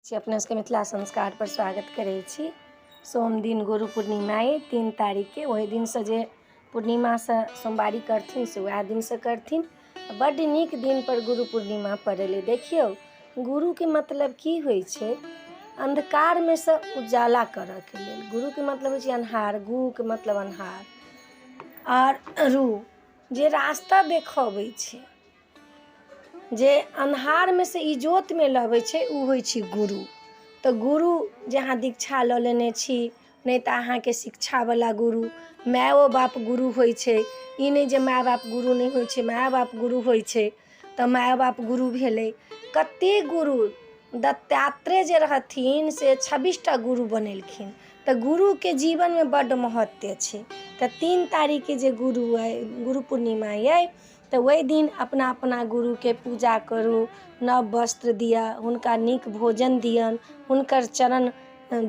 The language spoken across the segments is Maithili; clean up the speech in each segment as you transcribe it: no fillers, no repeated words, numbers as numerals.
छी अपना सबके मिथिला संस्कारपर स्वागत करै छी। सोम दिन गुरु पूर्णिमा अइ 3 तारीखके, ओहि दिनसँ जे पूर्णिमासँ सोमवारी करथिन से उएह दिनसँ करथिन। बड्ड नीक दिनपर गुरु पूर्णिमा पड़ल अइ। देखियौ, गुरुके मतलब की होइ छै? अन्धकारमे सँ उजाला करऽके लेल। गुरुके मतलब होइ छै अन्हार, गुके मतलब अन्हार, आओर रु जे रास्ता देखबै छै, जे अन्हारमे सँ इजोतमे लबै छै, ओ होइ छै गुरु। तऽ गुरु जे अहाँ दीक्षा लऽ लेने छी, नहि तऽ अहाँके शिक्षावला गुरु, मायो बाप गुरु होइ छै। ई नहि जे माय बाप गुरु नहि होइ छै, माय बाप गुरु होइ छै। तऽ माय बाप गुरु भेलै। कतेक गुरु, दत्तात्रेय जे रहथिन से 26टा गुरु बनेलखिन। तऽ गुरुके जीवनमे बड्ड महत्व छै। तऽ 3 तारीखके जे गुरु अइ, गुरु पूर्णिमा अइ, तऽ ओहि दिन अपना अपना गुरुके पूजा करू, नव वस्त्र दिअ, हुनका नीक भोजन दियौन, हुनकर चरण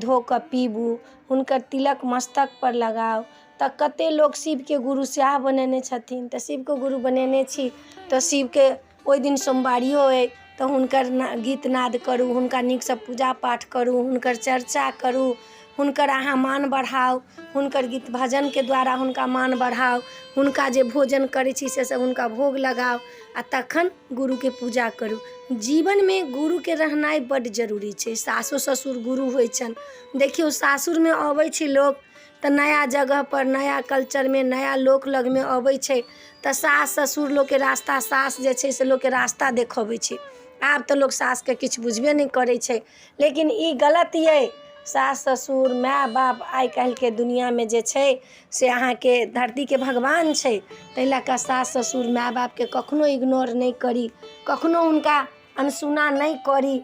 धो कऽ पीबू, हुनकर तिलक मस्तकपर लगाउ। तऽ कतेक लोक शिवके गुरु सएह बनेने छथिन। तऽ शिवके गुरु बनेने छी तऽ शिवके ओहि दिन सोमवारियो अइ, तऽ हुनकर गीत नाद करू, हुनका नीकसँ पूजा पाठ करू, हुनकर चर्चा करू, हुनकर अहाँ मान बढ़ाउ, हुनकर गीत भजनके द्वारा हुनका मान बढ़ाउ, हुनका जे भोजन करै छी से सब हुनका भोग लगाउ आ तखन गुरुके पूजा करू। जीवनमे गुरुके रहनाइ बड्ड जरूरी छै। सासो ससुर गुरु होइ छनि। देखियौ, सासुरमे अबै छै लोक तऽ नया जगहपर, नया कल्चरमे, नया लोक लगमे अबै छै, तऽ सास ससुर लोकके रास्ता, सास जे छै से लोकके रास्ता देखबै छै। आब तऽ लोक सासके किछु बुझबे नहि करै छै, लेकिन ई गलत अइ। सास ससुर, माय बाप आइ काल्हिके दुनिआँमे जे छै से अहाँके धरतीके भगवान छै। ताहि लऽ कऽ सास ससुर, माय बापके कखनो इग्नोर नहि करी, कखनो हुनका अनसुना नहि करी।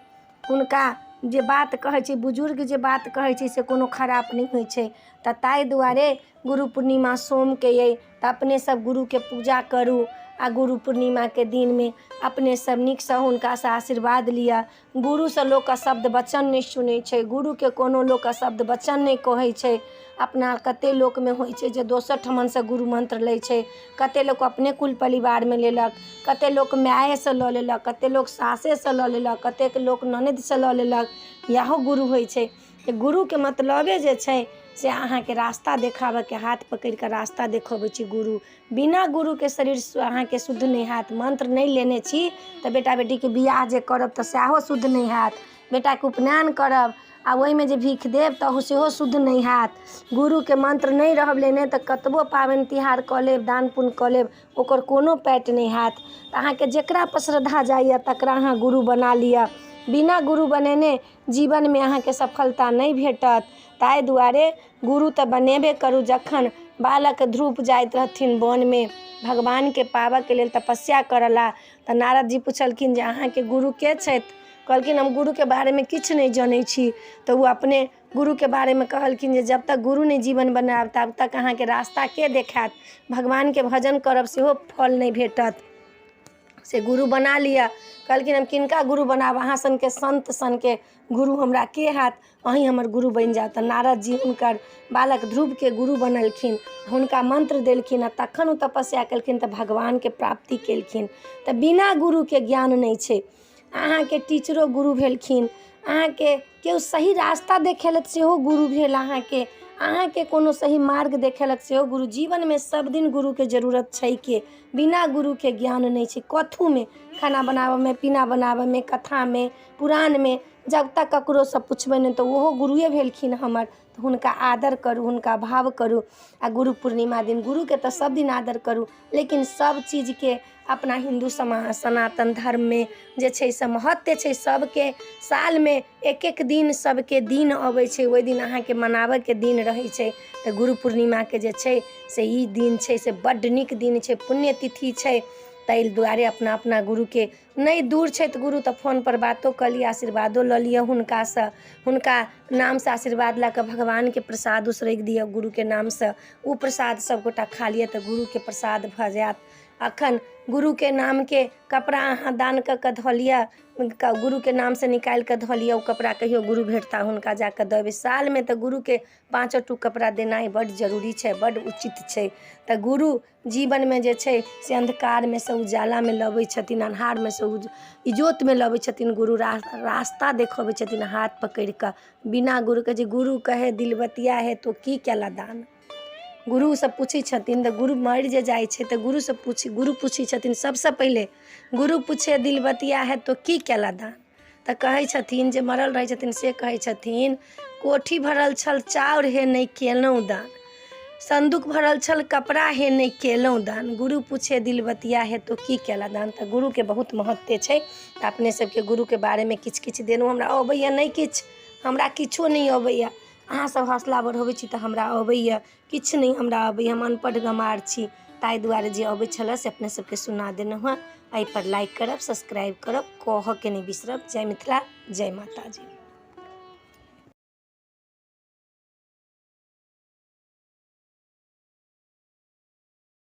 हुनका जे बात कहै छै, बुजुर्ग जे बात कहै छै, से कोनो खराप नहि होइ छै। तऽ ताहि दुआरे गुरु पूर्णिमा सोमके अइ, तऽ अपने सब गुरुके पूजा करू आ गुरु पूर्णिमाके दिनमे अपने सब नीकसँ हुनकासँ आशीर्वाद लिअ। गुरुसँ लोक शब्द वचन नहि सुनै छै, गुरुके कोनो लोक शब्द वचन नहि कहै छै। अपना कतेक लोकमे होइ छै जे दोसर ठमनसँ गुरु मन्त्र लै छै, कतेक लोक अपने कुल परिवारमे लेलक, कतेक लोक मायेसँ लऽ लेलक, कतेक लोक सासेसँ लऽ लेलक, कतेक लोक ननदिसँ लऽ लेलक। इएहो गुरु होइ छै। तऽ गुरुके मतलबे जे छै से अहाँके रास्ता देखाबऽके, हाथ पकड़ि कऽ रास्ता देखबै छै गुरु। बिना गुरुके शरीर अहाँके शुद्ध नहि हैत। मन्त्र नहि लेने छी तऽ बेटा बेटीके बियाह जे करब तऽ सएहो शुद्ध नहि हैत। बेटाके उपनयन करब आ ओहिमे जे भीख देब तऽ सेहो शुद्ध नहि हैत। गुरुके मन्त्र नहि रहब लेने तऽ कतबो पाबनि तिहार कऽ लेब, दान पुण्य कऽ लेब, ओकर कोनो पैट नहि हैत। तऽ अहाँके जकरापर श्रद्धा जाइए तकरा अहाँ गुरु बना लिअ। बिना गुरु बनेने जीवनमे अहाँके सफलता नहि भेटत। ताहि दुआरे गुरु तऽ बनेबे करू। जखन बालक ध्रुव जाइत रहथिन वनमे भगवानके पाबऽके लेल तपस्या करऽ ला, तऽ नारद जी पुछलखिन जे अहाँके गुरुके छथि? कहलखिन, हम गुरुके बारेमे किछु नहि जनै छी। तऽ ओ अपने गुरुके बारेमे कहलखिन जे जब तक गुरु नहि जीवन बनायब तब तक अहाँके रास्ता के देखायत? भगवानके भजन करब सेहो फल नहि भेटत। से गुरु बना लिअ। कहलखिन, हम किनका गुरु बनायब? अहाँ सनके सन्त सनके गुरु हमरा के हैत? अहीँ हमर गुरु बनि जाउ। तऽ नारद जी हुनकर बालक ध्रुवके गुरु बनलखिन, हुनका मन्त्र देलखिन आ तखन ओ तपस्या केलखिन तऽ भगवानके प्राप्ति केलखिन। तऽ बिना गुरुके ज्ञान नहि छै। अहाँके टीचरो गुरु भेलखिन, अहाँके केओ सही रास्ता देखेलक सेहो गुरु भेल, अहाँके कोनो सही मार्ग देखेलक सेहो गुरु। जीवनमे सब दिन गुरुके जरूरत छै के बिना गुरुके ज्ञान नहि छै। कथूमे, खाना बनाबऽमे, पीना बनाबऽमे, कथामे, पुराणमे, जब तक ककरोसँ पुछबै नहि, तऽ ओहो गुरुए भेलखिन हमर। तऽ हुनका आदर करू, हुनका भाव करू। आ गुरु पूर्णिमा दिन गुरुके तऽ सब दिन आदर करू, लेकिन सब चीजके अपना हिन्दू समाज सनातन धर्ममे जे छै से महत्व छै। सबके सालमे एक एक दिन सबके दिन अबै छै, ओहि दिन अहाँके मनाबऽके दिन रहै छै। तऽ गुरु पूर्णिमाके जे छै से ई दिन छै से बड्ड नीक दिन छै, पुण्यतिथि छै। ताहि दुआरे अपना अपना गुरुके, नहि दूर छथि गुरु तऽ फोनपर बातो कऽ लिअ, आशीर्वादो लऽ लिअ हुनकासँ। हुनका नामसँ आशीर्वाद लऽ कऽ भगवानके प्रसाद उसरगि दिअ गुरुके नामसँ। ओ प्रसाद सभगोटा खा लिअ तऽ गुरुके प्रसाद भऽ जायत। अखन गुरुके नामके कपड़ा अहाँ दान कऽ कऽ धऽ लिअ, गुरुके नामसँ निकालि कऽ धऽ लिअ, ओ कपड़ा कहियो गुरु भेटता हुनका जा कऽ दऽ अयबै। सालमे तऽ गुरुके पाँचो टुक कपड़ा देनाइ बड्ड जरूरी छै, बड्ड उचित छै। तऽ गुरु जीवनमे जे छै से अन्धकारमे सँ उजालामे लबै छथिन, अन्हारमे सँ इजोतमे लबै छथिन। गुरु रास्ता देखबै छथिन हाथ पकड़ि कऽ। बिना गुरुके जे गुरु कहै दिलबतिया हे तो की केला दान। गुरुसँ पूछै छथिन तऽ गुरु मरि जे जाइ छै तऽ गुरुसँ पूछ, गुरु पूछै छथिन सबसँ पहिले, गुरु पूछे दिलबतिया है तो की केला दान। तऽ कहै छथिन जे मरल रहै छथिन से कहै छथिन, कोठी भरल छल चाउर हे नहि केलहुँ दान, सन्दूक भरल छल कपड़ा हे नहि केलहुँ दान, गुरु पूछे दिलबतिया हे तो की केला दान। तऽ गुरुके बहुत महत्व छै। तऽ अपने सबके गुरुके बारेमे किछु किछु देलहुँ। हमरा अबैए नहि किछु, हमरा किछो नहि अबैए। अहाँसब हौसला बढ़बै छी तऽ हमरा अबैए, किछु नहि हमरा अबैए, हम अनपढ़ गमार छी। ताहि दुआरे जे अबै छलए से अपने सबके सुना देलहुँ हँ। एहिपर लाइक करब, सब्सक्राइब करब, कहऽके नहि बिसरब। जय मिथिला, जय माताजी।